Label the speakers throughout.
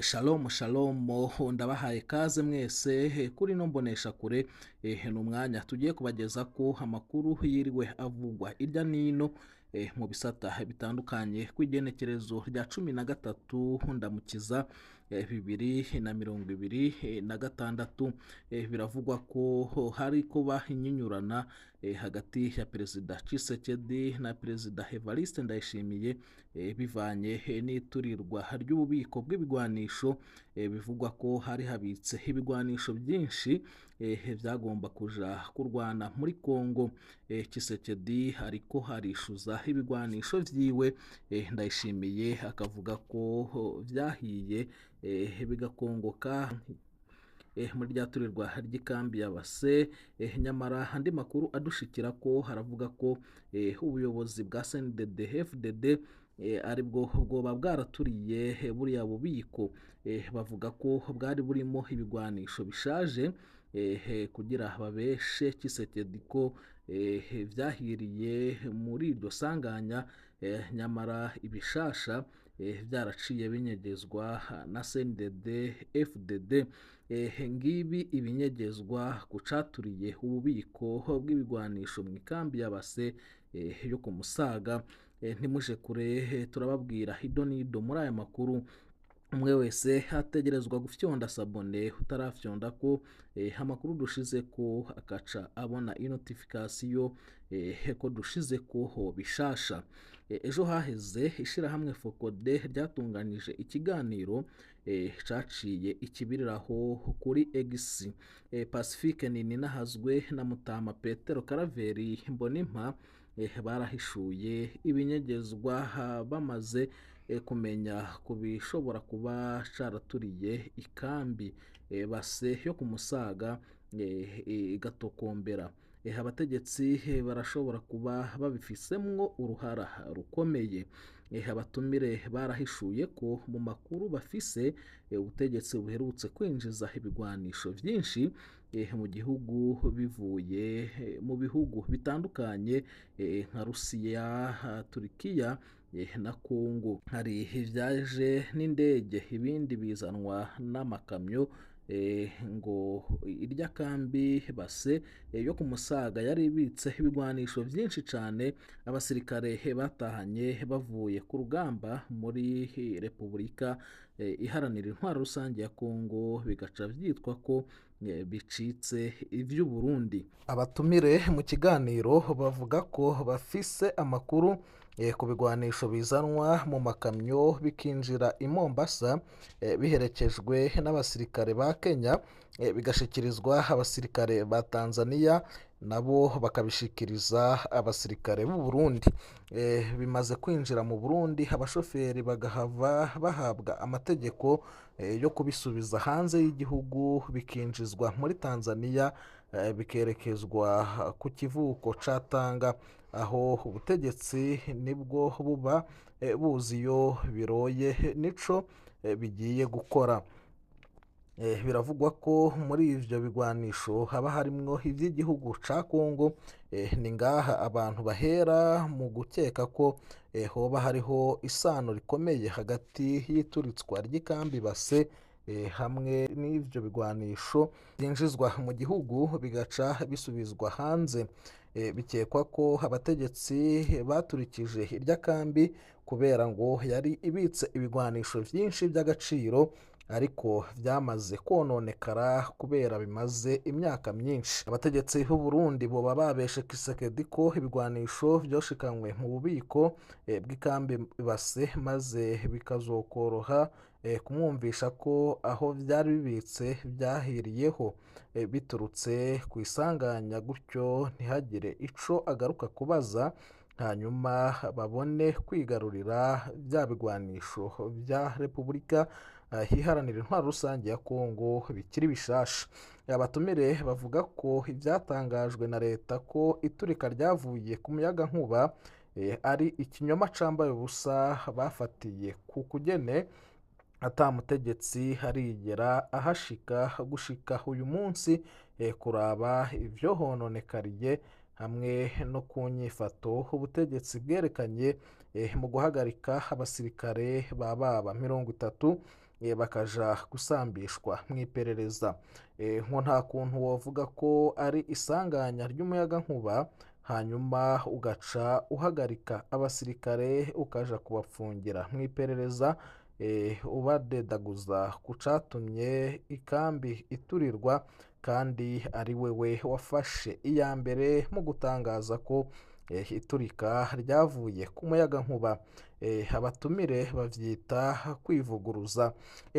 Speaker 1: Shalom shalom, ndabahaye kaze mwese kuri ino mboneshakure. Ni umwanya tugiye kubageza ko amakuru yiriwe avugwa irya nino mu bisata bitandukanye ku igenekerezo rya 13 Ndamukiza 2026. Biravugwa ko hari kuba inyinyurana hagati ya Perezida Tshisekedi na Perezida Evariste Ndayishimiye, bivanye n'iturirwa ry'ububiko bw'ibigwanisho. Bivugwa ko hari habitse ibigwanisho byinshi byagomba kuja kurwana muri Kongo. Tshisekedi ariko arishuza ibigwanisho vyiwe, Ndayishimiye akavuga ko vyahiye bigakongoka muri rya turirwa ry'ikambi ya Base. Nyamara andi makuru adushikira ko haravuga ko ubuyobozi bwa CNDD FDD aribwo bwoba bwaraturiye buriya bubiko. Bavuga ko bwari burimo ibigwanisho bishaje kugira babeshe Tshisekedi ko vyahiriye muri iryo sanganya, nyamara ibishasha byaraciye binyegezwa na CNDD FDD. Ngibi ibinyegezwa kucaturiye ububiko bw'ibigwanisho mu ikambi ya Base yo ku Musaga. Ntimuje kure, turababwira ido n'ido muri aya makuru. Umwe wese ategerezwa gufyonda sabone utarafyonda ko amakuru dushize ko akaca abona inotification ko dushize ko bishasha. Ejo haheze ishirahamwe Fokode ryatunganije ikiganiro caciye ikibiriraho kuri X. Pacifique Nininahazwe na Mutama Petero Karaveri Mbonimpa barahishuye ibinyegezwa bamaze kumenya ku bishobora kuba caraturiye ikambi Base yo ku Musaga igatokombera. Abategetsi barashobora kuba babifisemwo uruhara rukomeye. Abatumire barahishuye ko mu makuru bafise ubutegetsi buherutse kwinjiza ibigwanisho vyinshi mu gihugu bivuye mu bihugu bitandukanye nka Rusiya, Turikiya na Kongo. Hari ivyaje n'indege, ibindi bizanwa n'amakamyo. Ngo irya kambi Base yo ku Musaga yari ibitse ibigwanisho vyinshi cane abasirikare batahanye bavuye ku rugamba muri Repubulika Iharanira Intwaro Rusange ya Kongo, bigaca vyitwa ko bicitse ivy'Uburundi. Abatumire mu kiganiro bavuga ko bafise amakuru ku bigwanisho bizanwa mu makamyo bikinjira i Mombasa biherekejwe n'abasirikare ba Kenya, bigashikirizwa abasirikare ba Tanzania, nabo bakabishikiriza abasirikare b'u Burundi. Bimaze kwinjira mu Burundi, abashoferi bagahava bahabwa amategeko yo kubisubiza hanze y'igihugu, bikinjizwa muri Tanzania, bikerekezwa ku kivuko ca Tanga, aho ubutegetsi nibwo buba buzi iyo biroye nico bigiye gukora. Biravugwa ko muri ivyo bigwanisho haba harimwo ivy'igihugu ca Kongo. Ni ngaha abantu bahera mu gukeka ko hoba hariho isano rikomeye hagati y'ituritswa ry'ikambi Base hamwe n'ivyo bigwanisho byinjizwa mu gihugu bigaca bisubizwa hanze. Bikekwa ko abategetsi baturikije irya kambi kubera ngo yari ibitse ibigwanisho vyinshi by'agaciro, ariko vyamaze kononekara kubera bimaze imyaka myinshi. Abategetsi b'u Burundi boba babeshe Tshisekedi ko ibigwanisho vyoshikanywe mu bubiko bw'ikambi Base, maze bikazokoroha kumwumvisha ko aho vyari bibitse vyahiriyeho biturutse ku isanganya, gutyo ntihagire ico agaruka kubaza, hanyuma babone kwigarurira bya bigwanisho vya Repubulika Iharanira Intwaro Rusange ya Kongo bikiri bishasha. Abatumire bavuga ko ivyatangajwe na leta ko iturika ryavuye ku muyagankuba ari ikinyoma cambaye ubusa bafatiye ku kugene ata mutegetsi harigera ahashika gushika uyu munsi kuraba ivyo hononekariye, hamwe no ku nyifato ubutegetsi bwerekanye mu guhagarika abasirikare ba baba 30. bakaja gusambishwa mw'iperereza. Ngo nta kuntu wovuga ko ari isanganya ry'umuyagankuba hanyuma ugaca uhagarika abasirikare ukaja kubapfungira mw'iperereza, ubadedaguza ku catumye ikambi iturirwa kandi ari wewe wafashe iya mbere mu gutangaza ko iturika ryavuye ku muyagankuba. Abatumire bavyita kwivuguruza.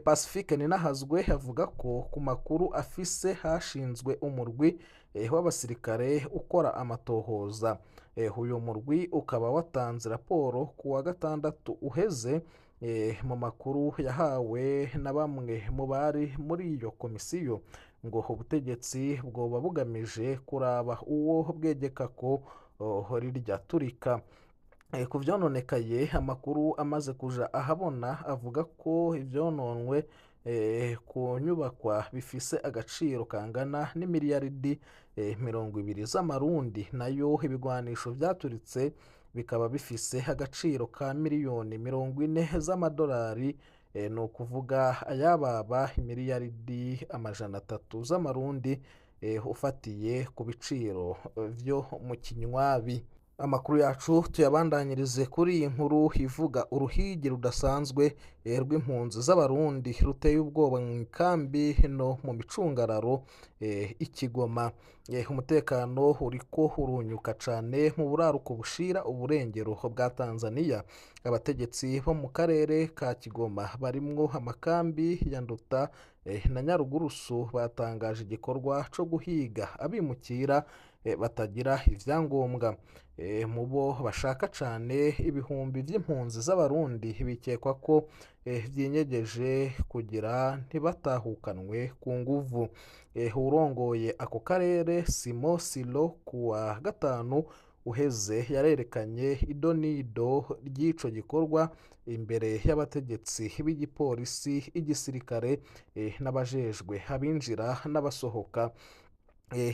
Speaker 1: Pacifique Ninahazwe avuga ko ku makuru afise hashinzwe umurwi w'abasirikare ukora amatohoza. Uyu murwi ukaba watanze raporo ku wa gatandatu uheze. Mu makuru yahawe na bamwe mu bari muri iyo komisiyo, ngo ubutegetsi bwoba bugamije kuraba uwo bwegeka ko rirya turika. Ku vyononekaye, amakuru amaze kuja ahabona avuga ko ivyononwe ku nyubakwa bifise agaciro kangana n'imiliyaridi 20 z'amarundi, nayo ibigwanisho vyaturitse bikaba bifise agaciro ka miliyoni 40 z'amadolari, ni ukuvuga ayababa imiliyaridi 300 z'amarundi, ufatiye ku biciro vyo mu kinywabi. Amakuru yacu tuyabandanyirize kuri iyi nkuru ivuga uruhigi rudasanzwe rw'impunzi z'abarundi ruteye ubwoba mu ikambi no mu micungararo i Kigoma. Umutekano uriko urunyuka cane mu buraruko bushira uburengero bwa Tanzania. Abategetsi bo mu karere ka Kigoma barimwo amakambi ya Nduta na Nyarugurusu batangaje igikorwa co guhiga abimukira batagira ivyangombwa. Mu bo bashaka cane ibihumbi vy'impunzi z'abarundi bikekwa ko vyinyegeje kugira ntibatahukanwe ku nguvu. Urongoye ako karere Simo Silo kuwa gatanu uheze yarerekanye idonido ry'ico gikorwa imbere y'abategetsi b'igipolisi, igisirikare n'abajejwe abinjira n'abasohoka.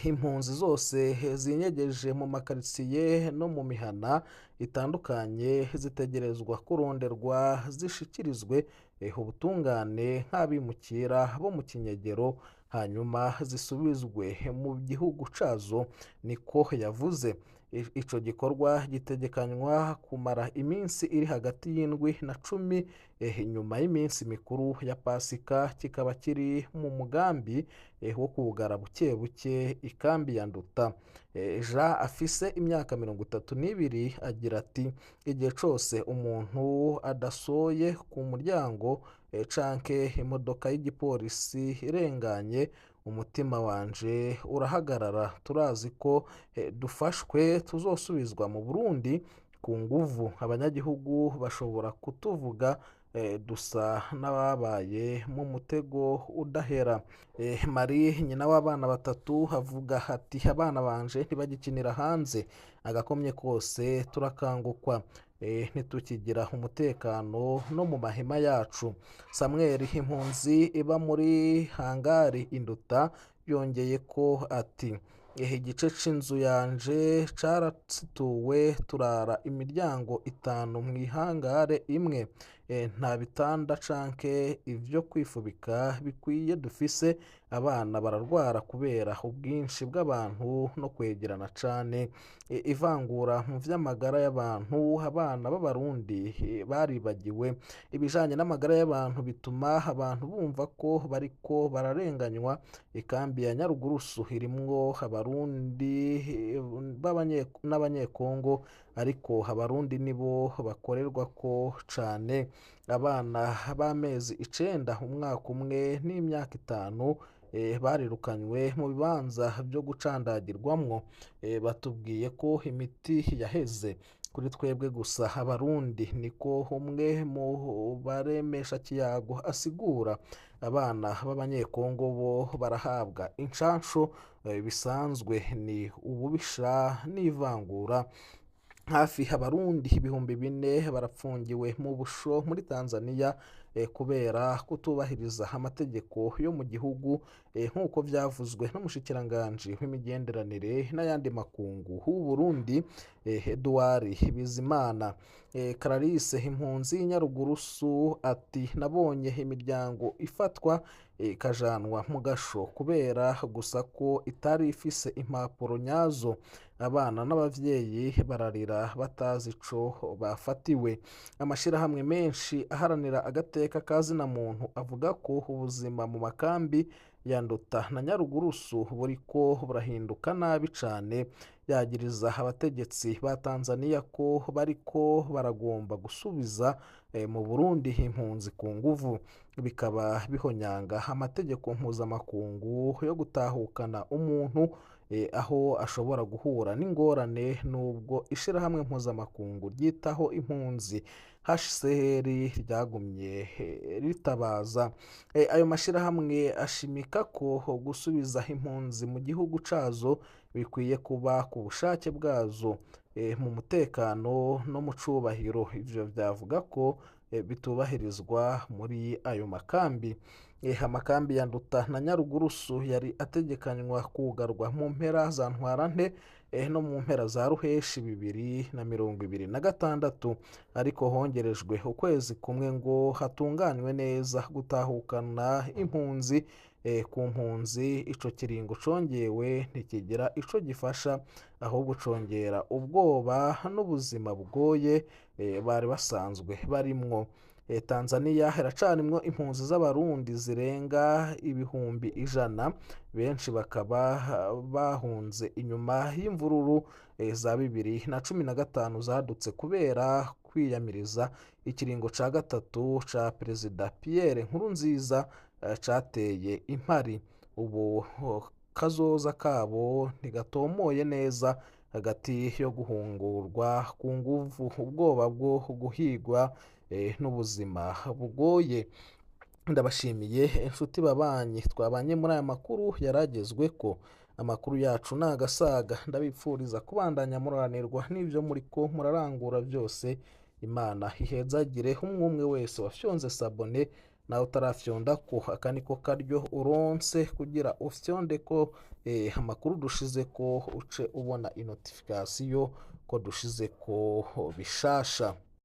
Speaker 1: Impunzi zose zinyegeje mu makaritsiye no mu mihana itandukanye zitegerezwa kuronderwa zishikirizwe ubutungane nk'abimukira bo mu kinyegero, hanyuma zisubizwe mu gihugu cazo, niko yavuze. Ico gikorwa gitegekanywa kumara iminsi iri hagati y'indwi na 10, inyuma y'iminsi mikuru ya Pasika, kikaba kiri mu mugambi wo kugara buke buke ikambi ya Nduta. Jean afise imyaka 32 agira ati: igihe cose umuntu adasoye ku muryango canke imodoka y'igipolisi irenganye, umutima wanje urahagarara. Turazi ko dufashwe tuzosubizwa mu Burundi ku nguvu. Abanyagihugu bashobora kutuvuga dusa n'ababaye mu mutego udahera. Marie nyina w'abana 3 avuga ati: abana banje ntibagikinira hanze, agakomye kose turakangukwa, ntitukigira umutekano no mu mahema yacu. Samuel impunzi iba muri hangari Induta yongeye ko ati: igice c'inzu yanje carasituwe, turara imiryango 5 mw'ihangare imwe, nta bitanda canke ivyo kwifubika bikwiye dufise, abana bararwara kubera ubwinshi bw'abantu no kwegerana cane. Ivangura mu vy'amagara y'abantu, abana b'abarundi baribagiwe ibijanye n'amagara y'abantu, bituma abantu bumva ko bariko bararenganywa. Ikambi ya Nyarugurusu irimwo abarundi n'abanyekongo, ariko abarundi nibo bakorerwa ko cane. Abana b'amezi 9, umwaka umwe n'imyaka 5 barirukanywe mu bibanza byo gucandagirwamwo. Batubwiye ko imiti yaheze kuri twebwe gusa abarundi, niko umwe mu baremesha kiyago asigura. Abana b'abanyekongo bo barahabwa incansho, bisanzwe ni ububisha n'ivangura. Hafi Abarundi 4000 barapfungiwe mu busho muri Tanzania kubera kutubahiriza amategeko yo mu gihugu, nk'uko vyavuzwe n'umushikiranganji w'imigenderanire n'ayandi makungu w'u Burundi, Edouard Bizimana. Clarisse, impunzi y'Inyarugurusu, ati: "Nabonye imiryango ifatwa ikajanwa mu gasho kubera gusa ko itari ifise impapuro nyazo. Abana n'abavyeyi bararira batazi ico bafatiwe." Amashirahamwe menshi aharanira agateka ka zina muntu avuga ko ubuzima mu makambi ya Nduta na Nyarugurusu buriko burahinduka nabi cane. Yagiriza abategetsi ba Tanzania ko bariko baragomba gusubiza mu Burundi impunzi ku nguvu, bikaba bihonyanga amategeko mpuzamakungu yo gutahukana umuntu aho ashobora guhura n'ingorane, nubwo ishirahamwe mpuzamakungu ryitaho impunzi HCR ryagumye ritabaza. Ayo mashirahamwe ashimika ko gusubiza impunzi mu gihugu cazo bikwiye kuba ku bushake bwazo, mu mutekano no mu cubahiro. Ivyo vyavuga ko bitubahirizwa muri ayo makambi. Amakambi ya Nduta na Nyarugurusu yari ategekanywa kugarwa mu mpera za Ntwarante no mu mpera za Ruheshi 2026, ariko hongerejwe ukwezi kumwe ngo hatunganywe neza gutahukana impunzi. Ku mpunzi, ico kiringo congewe ntikigira ico gifasha, ahubwo congera ubwoba n'ubuzima bugoye bari basanzwe barimwo. Tanzania iracanimwo impunzi z'Abarundi zirenga 100,000, benshi bakaba bahunze inyuma y'imvururu za 2015 zadutse kubera kwiyamiriza ikiringo ca gatatu ca Perezida Pierre Nkurunziza cateye impari. Ubu kazoza kabo ntigatomoye neza, hagati yo guhungurwa ku nguvu, ubwoba bwo guhigwa n'ubuzima bugoye. Ndabashimiye inshuti babanyi twabanye muri aya makuru yaragezwe ko amakuru yacu ni agasaga. Ndabipfuriza kubandanya muranirwa n'ibyo muriko murarangura byose. Imana ihezagire umwe umwe wese wafyonze s'abonner. Nawe utarafyonda ko, aka niko karyo uronse kugira ufyonde ko amakuru dushize ko uce ubona inotification ko dushize ko bishasha.